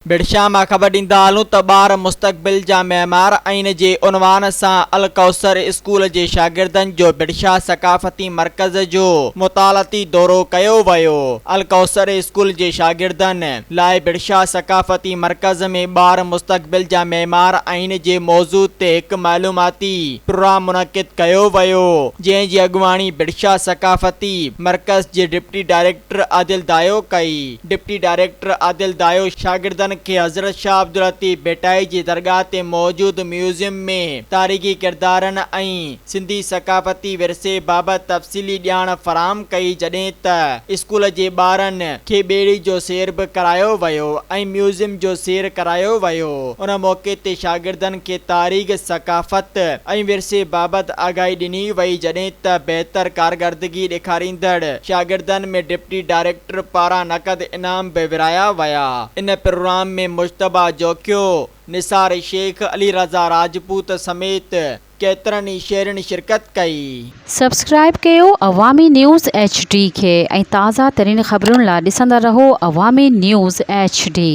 ڀٽشاهه مان خبر ڏيندا هلون ته ٻار مستقبل جا معمار آهن جي عنوان سان الڪوثر اسڪول جي شاگردن جو ڀٽشاهه ثقافتي مرڪز جو مطالعاتي دورو ڪيو ويو. الڪوثر اسڪول جي شاگردن لاء ڀٽشاهه ثقافتي مرڪز ۾ ٻار مستقبل جا معمار آهن جي موضوع تي هڪ معلوماتي پروگرام منعقد ڪيو ويو جنهن جي اڳواڻي ڀٽشاهه ثقافتي مرڪز جي ڊپٽي ڊائريڪٽر عادل دايو ڪئي. ڊپٽي ڊائريڪٽر عادل دايو شاگردن کي حضرت شاهه عبداللطيف ڀٽائي جي درگاهه تي موجود ميوزيم ۾ تاريخي ڪردارن ۽ سنڌي ثقافتي ورثي بابت تفصيلي ڄاڻ فراهم ڪئي جڏهن ته اسڪول جي ٻارن کي ٻيڙي جو سير به ڪرايو ويو ۽ ميوزيم جو سير ڪرايو ويو ان موقعي تي شاگردن کي تاريخ، ثقافت ۽ ورثي بابت آگاهي ڏني وئي جڏهن ته بهتر ڪارڪردگي ڏيکاريندڙ شاگردن ۾ ڊپٽي ڊائريڪٽر پاران نقد انعام به ورهايا ويا. ان پروگرام ۾ مجتبيٰ جوکيو، نثار شيخ، علي رضا راجپوت سميت ڪيترن ئي شهرين شرڪت ڪئي. سبسڪرائيب ڪيو عوامي نيوز ايڇ ڊي کي ۽ تازه ترين خبرن لا ڏسندا رهو عوامي نيوز ايڇ ڊي.